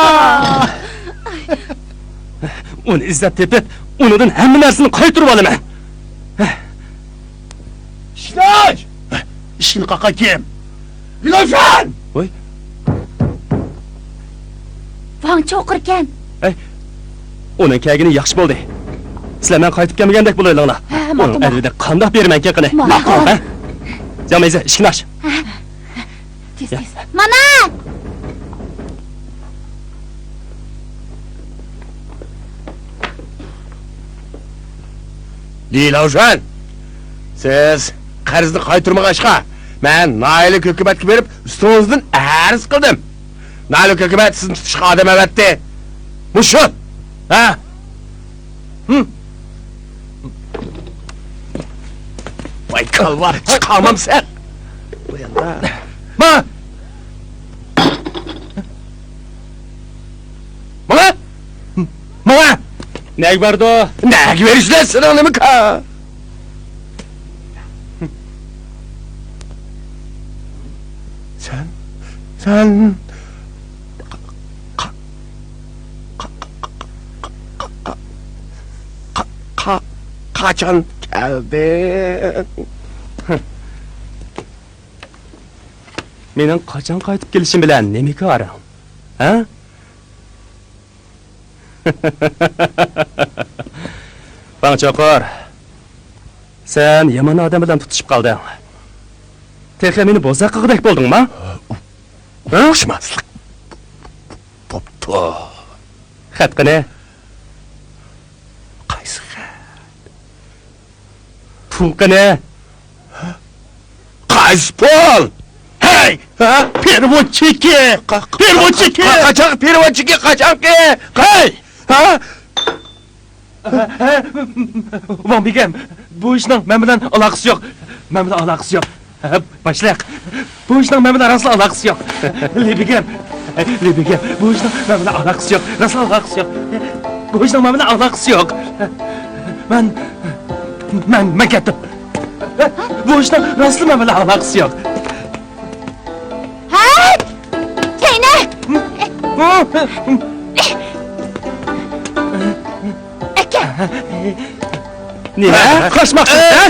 ئۇنى ئىزدەپ تېپىپ، ئۇنىڭدىن ھەممە نەرسىنى قايتۇرۇپ ئالىمەن. ئىشلەش! ئىشىكنى قاققان كىم؟ لىلوشۈەن! ۋاي. ۋاڭ چوقۇركەن. ئەي، ئۇنىڭ كەلگىنى ياخشى بولدى. سىلەر مەن قايتىپ كەلمىگەندەك بولۇۋېلىڭلار. ھە، ماقۇل، ئۇنىڭ ماقۇل. ئەلىدە قانداق بېرىمەنكىن قېنى؟ ماقۇل. ھە؟ جامەيزە، ئىشىكنى ئاچ. ھە. تېز، يا. تېز. مانا! لى لاۋشۈەن، سىز قەرزنى قايتۇرمىغاچقا، مەن ناھىيەلىك ھۆكۈمەتكە بېرىپ، ئۈستىڭىزدىن ئەرز قىلدىم. ناھىيەلىك ھۆكۈمەت سىزنى تۇتۇشقا ئادەم ئەۋەتتى. مۇشۇ! ھە؟ ھىم؟ ۋاي كالۋا، چىقارمامسەن؟ بۇ ياندا. ما! ماڭا! ماڭا! نەگە بارىدۇ؟ نەگە بېرىشلەر سېنىڭ نېمە كا-، سەن، سەن قا-، قا-، قا-، قا-، قاچان كەلدىڭ؟ مېنىڭ قاچان قايتىپ كېلىشىم بىلەن نېمە كارىڭ؟ ھە؟ ۋاڭ چوقۇر، سەن يامان ئادەم بىلەن تۇتۇشۇپ قالدىڭ. تېخى مېنى بوزەك قىلغۇدەك بولدۇڭما؟ ھە؟ ئۇقۇشماسلىق بوپتۇ. خەت قېنى؟ قايسى خەت؟ پۇل قېنى؟ قايسى پۇل؟ ھەي! ھە؟ پېرېۋوتچىكى! قا-، قا-، پېرېۋوتچىكى! قا-، قاچان پېرېۋوتچىكى؟ قاچانكى؟ ھەي! ھە؟ ۋاڭ بىگەم، بۇ ئىشنىڭ مەن بىلەن ئالاقىسى يوق. مەن بىلەن ئالاقىسى يوق. ھە، باشلىق. بۇ ئىشنىڭ مەن بىلەن راسلا ئالاقىسى يوق. لى بىگەم. لى بىگەم. بۇ ئىشنىڭ مەن بىلەن ئالاقىسى يوق. راسلا ئالاقىسى يوق. بۇ ئىشنىڭ مەن بىلەن ئالاقىسى يوق. مەن، مەن، مەن كەتتىم. بۇ ئىشنىڭ راسلا مەن بىلەن ئالاقىسى يوق. ھەي! كەينى! ئەكە! نېمە؟ قاچماقچى، ھە؟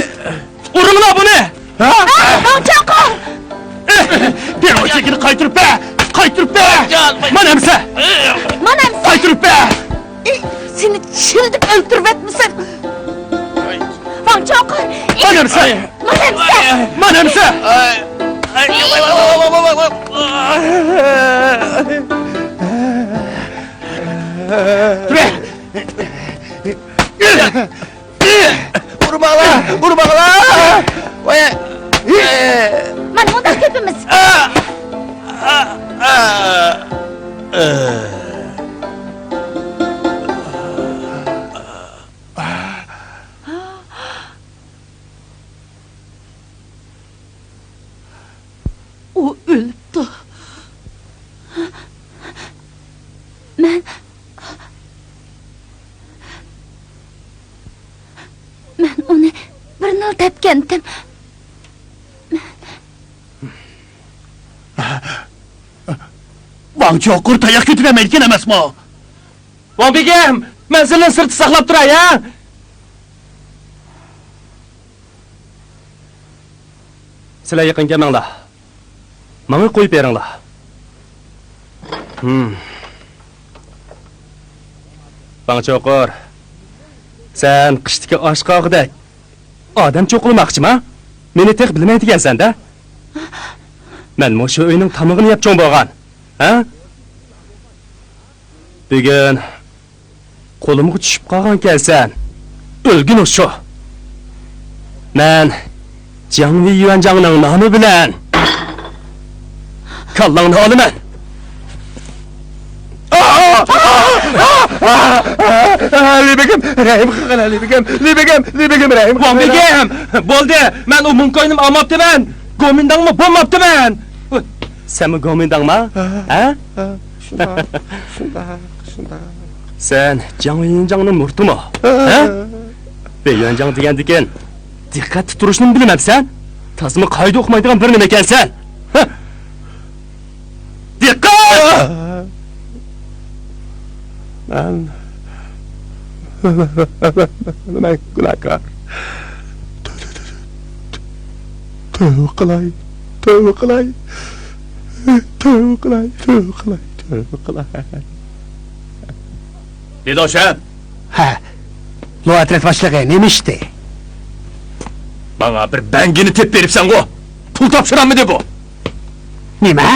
ئۇرۇڭلار بۇنى! ھە؟ ۋاڭ چاقا! بېرىۋال چېكىنى قايتۇرۇپ بەر! قايتۇرۇپ بەر! مانا ئەمسە! مانا ئەمسە! قايتۇرۇپ بەر! سېنى چىلدىپ ئۆلتۈرۈۋەتمىسەم! ۋاڭ چاقا! مانا ئەمسە! مانا ئەمسە! مانا ئەمسە! تۇرە! ئۇرماڭلار! ئۇرماڭلار! ۋاي! مانا مۇنداق تېپىمىز. ئۇ ئۆلۈپتۇ. مەن، مەن ئۇنى بىرنىلا تەپكەنتىم. ۋاڭ چوقۇر تاياق كۆتۈرەلمەيدىكەن ئەمەسمۇ؟ ۋاڭ بېگىم، مەن سىلىنى سىرتتا ساقلاپ تۇراي، ھە؟ سىلەر يېقىن كەلمەڭلار. ماڭا قويۇپ بېرىڭلار. ھىم. ۋاڭ چوقۇر، سەن قىشتىكى ئاچ قارغىدەك ئادەم چوقۇلىماقچىما؟ مېنى تېخى بىلمەيدىكەنسەن-دە. مەن مۇشۇ ئۆينىڭ تامىقىنى يەپ چوڭ بولغان. ھە؟ بۈگۈن قولۇمغا چۈشۈپ قالغانكەنسەن. ئۆلگىن ئوشۇ. مەن جاڭ ۋېيۈەنجاڭنىڭ نامى بىلەن كاللاڭنى ئالىمەن. لى بېگىم، رەھىم قىلغىن، لى بېگىم، لى بېگىم، لى بېگىم، رەھىم قىلغىن. ۋاڭ بېگىم، بولدى، مەن ئۇ مۇڭكوينىمۇ ئالماپتىمەن، گومىنداڭمۇ بولماپتىمەن. سەنمۇ گومىنداڭما؟ ھە؟ شۇنداق، شۇنداق، شۇنداق. سەن جاڭ ۋېيۈەنجاڭنىڭ مۇرىتىمۇ؟ ھە؟ ۋېيۈەنجاڭ دېگەندىكىن دىققەتتە تۇرۇشنىمۇ بىلمەمسەن؟ تازىمۇ قائىدە ئۇقمايدىغان بىر نېمە ئىكەنسەن. ھە؟ دىققەت! مەن، مەن گۇناھكار. تۆۋە قىلاي، تۆۋە قىلاي. تۆۋە قىلاي، تۆۋە قىلاي، تۆۋە قىلاي. لى داۋشەن! ھە، لو ئەترەت باشلىقى، نېمە ئىشتى؟ ماڭا بىر بەڭگىنى تېپىپ بېرىپسەنغۇ؟ پۇل تاپشۇرالمىدى بۇ. نېمە؟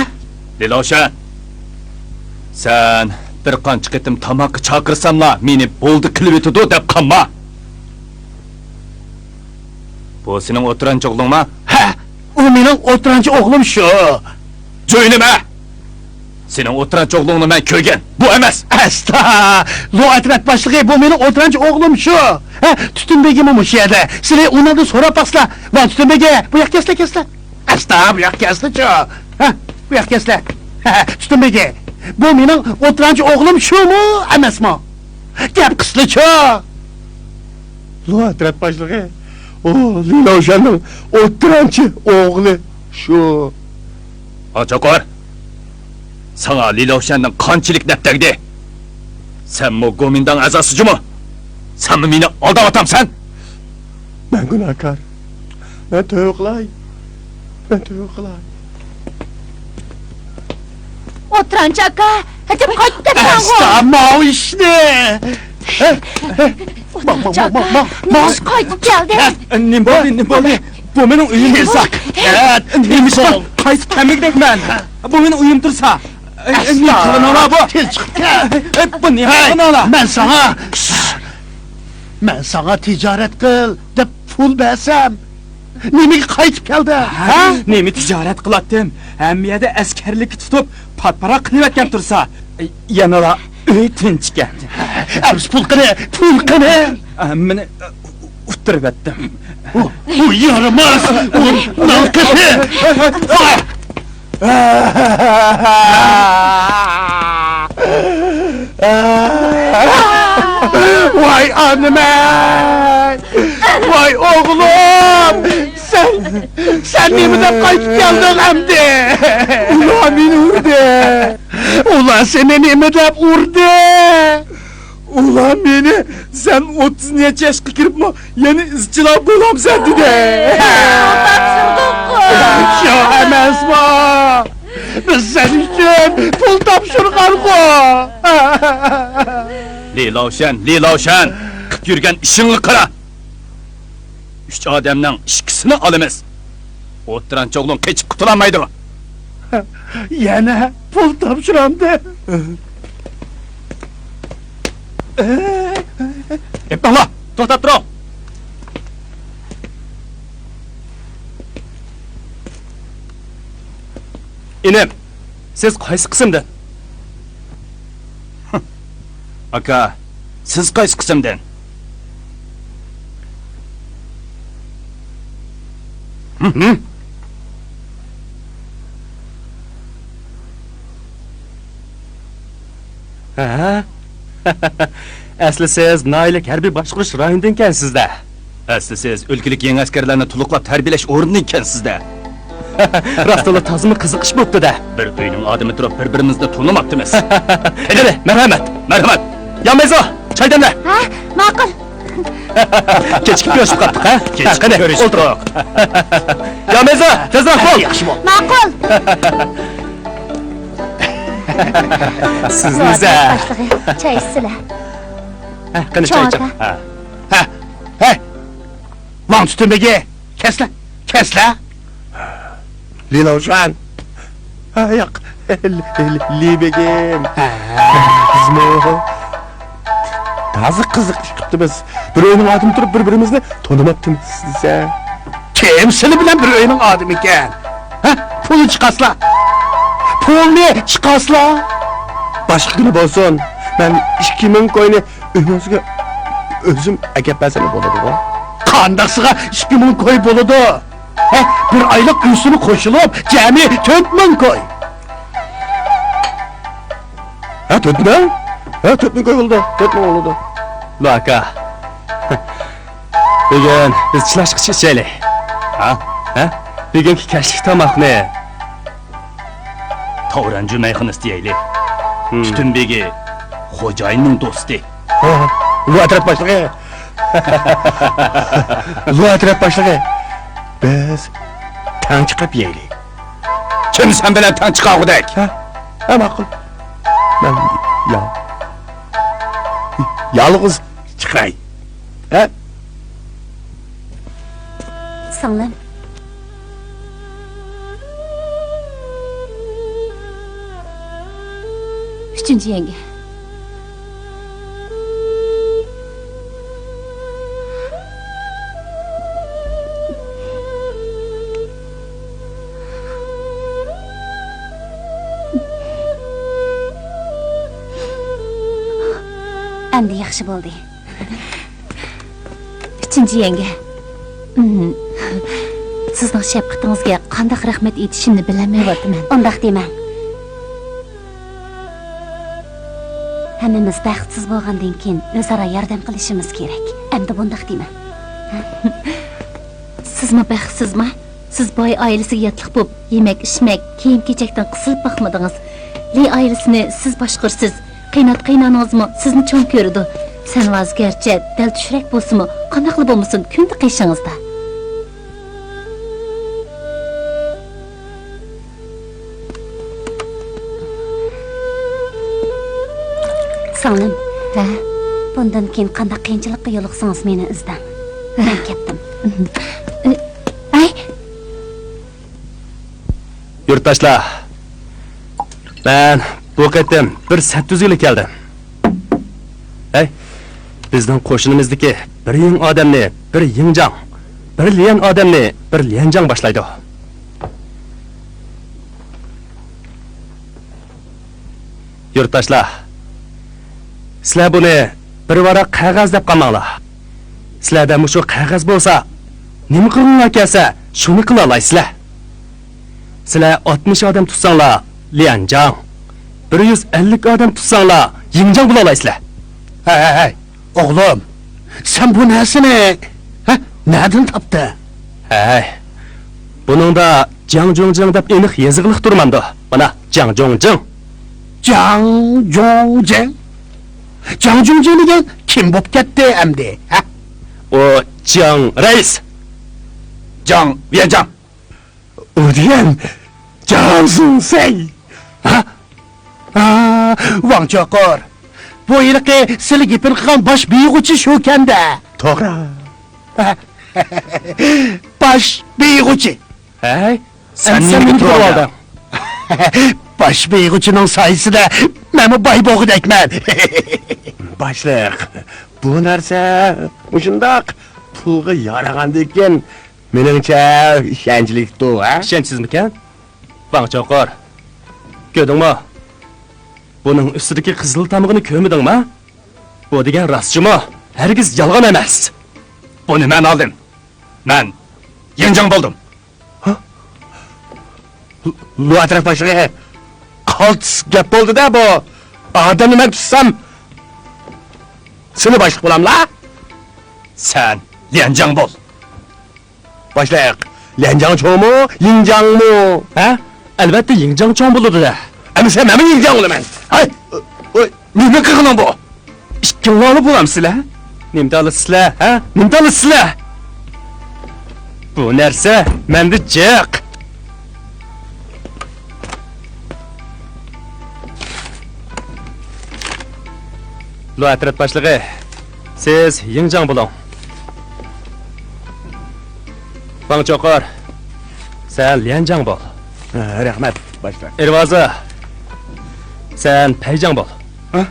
لى داۋشەن، سەن بىر قانچە قېتىم تاماققا چاقىرساملا، مېنى بولدى قىلىۋېتىدۇ دەپ قالما. بۇ سېنىڭ ئوتتۇرانچى ئوغلۇڭما؟ ھە، ئۇ مېنىڭ ئوتتۇرانچى ئوغلۇم شۇ. جۆيلىمە! سېنىڭ ئوتتۇرانچى ئوغلۇڭنى مەن كۆرگەن، بۇ ئەمەس. ئەستا! لو ئەترەت باشلىقى، بۇ مېنىڭ ئوتتۇرانچى ئوغلۇم شۇ. ھە، تۈتۈن بېگىممۇ مۇشۇ يەردە. سىلى ئۇنىڭدىن سوراپ باقسىلا. ۋاڭ تۈتۈن بېگى، بۇ ياققا كەلسىلە، كەلسىلە. ئەستا، بۇ ياققا كەلسىلىچۇ. ھە، بۇ ياققا كەلسىلە. ھە، تۈتۈن بېگى، بۇ مېنىڭ ئوتتۇرانچى ئوغلۇم شۇمۇ، ئەمەسمۇ؟ گەپ قىلسىلىچۇ. لو ئەترەت باشلىقى، ئۇ لى لوشەننىڭ ئوتتۇرانچى ئوغلى شۇ. ۋاڭ چوقۇر، ساڭا لى لوشەننىڭ قانچىلىك نەپ تەگدى؟ سەنمۇ گومىنداڭ ئەزاسى جۇمۇ؟ سەنمۇ مېنى ئالداۋاتامسەن؟ مەن گۇناھكار. مەن تۆۋە قىلاي. مەن تۆۋە قىلاي. ئوتتۇرانچى ئاكا، ئەجەب قايتىپ كەتتىڭغۇ؟ ئەستا، ماۋۇ ئىشنى. ئوتتۇرانچى ئاكا، نېمە ئىش قايتىپ كەلدى؟ نېمە بولدى، نېمە بولدى؟ بۇ مېنىڭ ئۆيۈم تۇرسا. نېمە ئىش قايتىپ كەلمىگۈدەك مەن؟ بۇ مېنىڭ ئۆيۈم تۇرسا. نېمە قىلغىنىڭلار بۇ؟ تىل چىقىپ كەت. بۇ نېمە قىلغىنىڭلار؟ مەن ساڭا، مەن ساڭا تىجارەت قىل دەپ پۇل بەرسەم، نېمىگە قايتىپ كەلدىڭ، ھە؟ نېمە تىجارەت قىلاتتىم؟ ھەممە يەردە ئەسكەرلىككە تۇتۇپ، پات-پاراق قىلىۋەتكەن تۇرسا، يەنىلا ئۆي تىنچكەن. ئەمىسە پۇل قېنى، پۇل قېنى؟ ھەممىنى ئۇتتۇرۇۋەتتىم. ئۇ، ئۇ يارىماس، ئۇ نانقېپى. ۋاي ئانىمەن! ۋاي ئوغلۇم! سەن، سەن نېمە دەپ قايتىپ كەلدىڭ ئەمدى؟ ئۇلار مېنى ئۇردى. ئۇلار سېنى نېمە دەپ ئۇردى؟ ئۇلار مېنى، سەن ئوتتۇز نەچچە ياشقا كىرىپمۇ يەنە ئىزچىللا بولامسەن دېدى. پۇل تاپشۇردۇققۇ. شۇ ئەمەسمۇ؟ بىز سەن ئۈچۈن پۇل تاپشۇرغانغۇ. لى لاۋشەن، لى لاۋشەن، قىپ يۈرگەن ئىشىڭغا قارا. ئۈچ ئادەمنىڭ ئىككىسىنى ئالىمىز. ئوتتۇرانچى ئوغلۇڭ قېچىپ قۇتۇلالمايدۇ. يەنە پۇل تاپشۇرامدۇ؟ ئېيتماڭلار! توختاپ تۇرۇڭ! ئىنىم، سىز قايسى قىسىمدىن؟ ئاكا، سىز قايسى قىسىمدىن؟ ھە؟ ئەسلى سىز ناھىيەلىك ھەربىي باشقۇرۇش رايونىدىنكەنسىز-دە. ئەسلى سىز ئۆلكىلىك يېڭى ئەسكەرلەرنى تولۇقلاپ تەربىيەلەش ئورنىدىنكەنسىز-دە. راستلا تازىمۇ قىزىقىش بوپتۇ-دە. بىر ئۆينىڭ ئادىمى تۇرۇپ بىر-بىرىمىزنى تونۇماپتىمىز. قېنى، مەرھەمەت. مەرھەمەت. يامەيزۇ، چاي دەملە. ھە، ماقۇل. كېچىكىپ كۆرۈشۈپ قاپتۇق، ھە؟ كېچىكىپ قېنى، كۆرۈشۈپ ئولتۇر. يامەيزۇ، تېزرەك بول. ياخشى بول. ماقۇل. سىزنى ئىزدەپ. باشلىقى، چاي ئىچسىلە. ھە، قېنى، چاي ئىچىڭ. ھە. ھە. ھەي! ۋاڭ تۈتۈن بېگى! كەسلە! كەسلە! لى لاۋشۈەن! ھە، ياق، لى، لى، لى بېگىم! ھە. بىزمۇ. تازا قىزىق ئىش قىپتىمىز. بىر ئۆينىڭ ئادىمى تۇرۇپ بىر-بىرىمىزنى تونۇماپتىمىز دېسە. كىم سىلى بىلەن بىر ئۆينىڭ ئادىمى ئىكەن؟ ھە؟ پۇلنى چىقارسىلا. پۇلنى چىقارسىلا. باشقا كۈنى بولسۇن. مەن ئىككى مىڭ كوينى ئۆيىڭىزگە ئۆزۈم ئەكەپ بەرسەم بولىدىغۇ؟ قانداقسىغا ئىككى مىڭ كوي بولىدۇ؟ ھە، بىر ئايلىق ئۆسۈمى قوشۇلۇپ، جەمئىي تۆت مىڭ كوي. ھە، تۆت مىڭ؟ ھە، تۆت مىڭ كوي بولىدۇ. تۆت مىڭ بولىدۇ. لۇئاكا. بۈگۈن بىز چىلاشقىچە ئىچەيلى. ھە؟ ھە؟ بۈگۈنكى كەچلىك تاماقنى تاۋرەنجۈ مەيخانىسىدا يەيلى. ھىم. پۈتۈن بېگى خوجايىننىڭ دوستى. ھە، لۇئا ئەترەت باشلىقى. لۇئا ئەترەت باشلىقى. بىز تەڭ چىقىپ يەيلى. كىم سەن بىلەن تەڭ چىقارغۇدەك؟ ھە؟ ھە، ماقۇل. مەن يا-، يالغۇز چىقاي. ھە؟ سىڭلىم. ئۈچىنچى يەڭگە. ئەمدى ياخشى بولدى. ئۈچىنچى يەڭگە. مم. سىزنىڭ شەپقىتىڭىزگە قانداق رەھمەت ئېيتىشىمنى بىلەلمەيۋاتىمەن. ئۇنداق دېمەڭ. ھەممىمىز بەختسىز بولغاندىن كېيىن ئۆزئارا ياردەم قىلىشىمىز كېرەك. ئەمدى بۇنداق دېمەڭ. سىزمۇ بەختسىزما؟ سىز باي ئائىلىسىگە ياتلىق بولۇپ، يېمەك-ئىچمەك، كىيىم-كېچەكتىن قىسىلىپ باقمىدىڭىز. لى ئائىلىسىنى سىز باشقۇرىسىز. قېينات-قېينانىڭىزمۇ سىزنى چوڭ كۆرىدۇ. سەنۋاز گەرچە دەل چۈشرەك بولسىمۇ، قانداقلا بولمىسۇن، كۈندە قېشىڭىزدا. سىڭلىم. ھە؟ بۇندىن كېيىن قانداق قىيىنچىلىققا يولۇقسىڭىز، مېنى ئىزدەڭ. مەن كەتتىم. ئەي! يۇرتداشلار، مەن بۇ قېتىم بىر سەت تۈزگىلى كەلدىم. ھەي، بىزنىڭ قوشۇنىمىزدىكى بىر يىڭ ئادەمنى بىر يىڭجاڭ، بىر ليەن ئادەمنى بىر ليەنجاڭ باشلايدۇ. يۇرتداشلار، سىلەر بۇنى بىر ۋاراق قەغەز دەپ قالماڭلار. سىلەردە مۇشۇ قەغەز بولسا، نېمە قىلغۇڭلار كەلسە، شۇنى قىلالايسىلەر. سىلەر ئاتمىش ئادەم تۇتساڭلار، ليەنجاڭ، بىر يۈز ئەللىك ئادەم تۇتساڭلار، يىڭجاڭ بولالايسىلەر. ھەي، ھەي، ھەي، ئوغلۇم، سەن بۇ نەرسىنى، ھە، نەدىن تاپتىڭ؟ ھەي، بۇنىڭدا جياڭجۇڭجيېڭ دەپ ئېنىق يېزىقلىق تۇرمامدۇ؟ مانا، جياڭجۇڭجيېڭ. جياڭجۇڭجيېڭ؟ جياڭجۇڭجيېڭ دېگەن كىم بولۇپ كەتتى ئەمدى، ھە؟ ئۇ جياڭ رەئىس. جياڭ ۋيەنجاڭ. ئۇ دېگەن جياڭ زۇڭسەي. ھە؟ ھا، ۋاڭ چوقۇر. بۇ ھېلىقى سىلى گېپىنى قىلغان باش بىيغۇچى شۇكەن-دە. توغرا. باش بىيغۇچى. ھەي، سەن نېمىگە تۇرۇۋالدىڭ؟ باش بىيغۇچىنىڭ سايىسىدە مەنمۇ باي بولغۇدەكمەن. باشلىق، بۇ نەرسە مۇشۇنداق پۇلغا يارىغاندىكىن، مېنىڭچە ئىشەنچلىكتۇ، ھە؟ ئىشەنچسىزمىكەن؟ ۋاڭ چوقۇر، كۆردۈڭمۇ؟ بۇنىڭ ئۈستىدىكى قىزىل تامغىنى كۆرمىدىڭما؟ بۇ دېگەن راست جۇمۇ، ھەرگىز يالغان ئەمەس. بۇنى مەن ئالدىم. مەن يىڭجاڭ بولدۇم. ھە؟ لۇ ئەترەت باشلىقى، قالتىس گەپ بولدى-دە بۇ. ئادەمنى مەن تۇتسام، سېنى باشلىق بولاملا؟ سەن ليەنجاڭ بول. باشلىق، ليەنجاڭ چوڭمۇ، يىڭجاڭمۇ؟ ھە؟ ئەلۋەتتە يىڭجاڭ چوڭ بولىدۇ-دە. ئەمىسە مەنمۇ يىڭجاڭ بولىمەن. ھەي! ئوي، نېمە قىلغىنىڭ بۇ؟ ئىككىڭلارلا بولامسىلەر؟ نېمە دەلىسىلەر، ھە؟ نېمە دەلىسىلەر؟ بۇ نەرسە مەندە جىق. لۇ ئەترەت باشلىقى، سىز يىڭجاڭ بولۇڭ. ۋاڭ چوقۇر، سەن ليەنجاڭ بول. ھە، رەھمەت، باشلىق. ئېرۋازى، سەن پەيجاڭ بول. ھە؟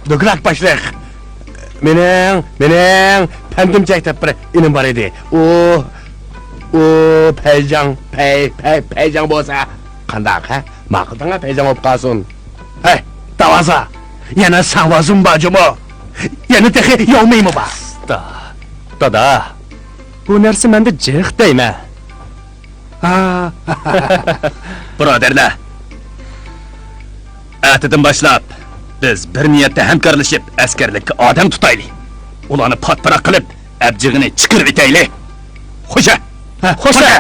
دوكراك باشلىق. مېنىڭ، مېنىڭ پەندىمچەك دەپ بىر ئىنىم بار ئىدى. ئۇ، ئۇ پەيجاڭ، پەي، پەي، پەيجاڭ بولسا قانداق، ھە؟ ماقۇل دەڭە، پەيجاڭ بولۇپ قالسۇن. ھەي، داۋازا! يەنە ساڭۋازۇم بار جۇمۇ! يەنە تېخى ياۋمىيمۇ بار؟ دا-، دادا، بۇ نەرسە مەندە جىق دەيمەن. ھا. بۇرادەرلەر، ئەتىدىن باشلاپ بىز بىر نىيەتتە ھەمكارلىشىپ ئەسكەرلىككە ئادەم تۇتايلى. ئۇلارنى پات-پاراق قىلىپ، ئەبجىقىنى چىقىرىۋېتەيلى. خوشە! ھە، خوشە!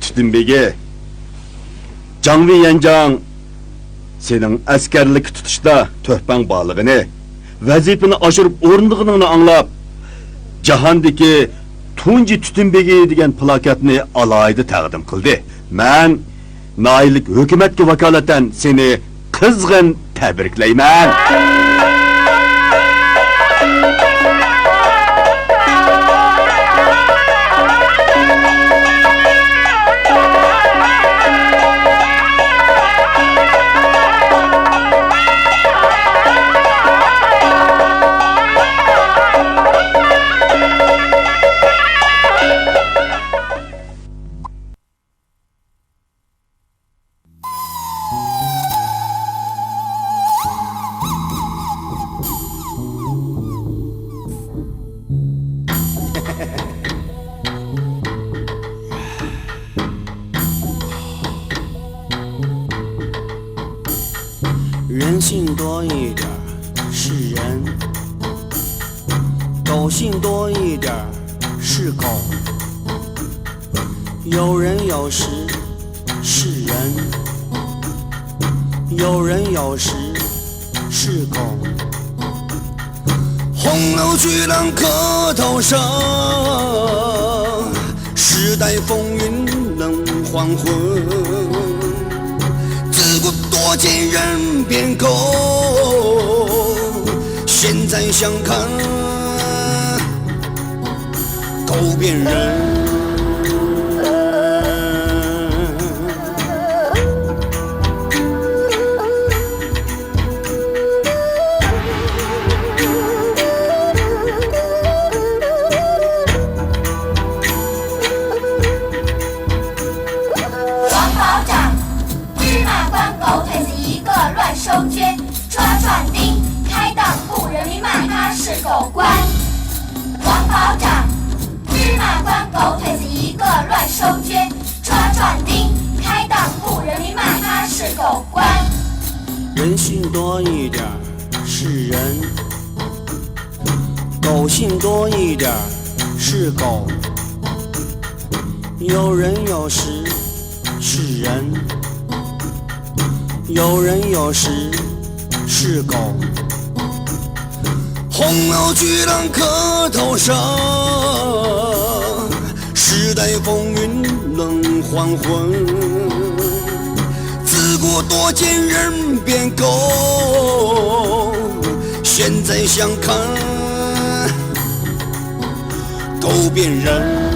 تۈتۈن بېگى، جاڭ ۋېيەنجاڭ سېنىڭ ئەسكەرلىك تۇتۇشتا تۆھپەڭ بارلىقىنى، ۋەزىپىنى ئاشۇرۇپ ئورۇندىغىنىڭنى ئاڭلاپ، جاھاندىكى تۇنجى تۈتۈن بېگى دېگەن پلاكاتنى ئالاھىدە تەقدىم قىلدى. مەن ناھىيەلىك ھۆكۈمەتكە ۋاكالىتەن سېنى قىزغىن تەبرىكلەيمەن.人性多一点儿是人，狗性多一点儿是狗。有人有时是人，有人有时是狗。 洪流巨浪刻头上，时代风云冷黄昏。自古多见人变狗，现在想看 狗变人。王保长，芝麻官狗腿子一个乱收捐，抓壮丁，开当铺人民骂他是狗官。王保长，芝麻官狗腿子一个乱收捐，抓壮丁，开当铺人民骂他是狗官。人性多一点儿是人，狗性多一点儿是狗。有人有时 是人，有人有时是狗。洪流巨浪刻头上，时代风云冷黄昏。自古多见人变狗，现在想看，狗变人。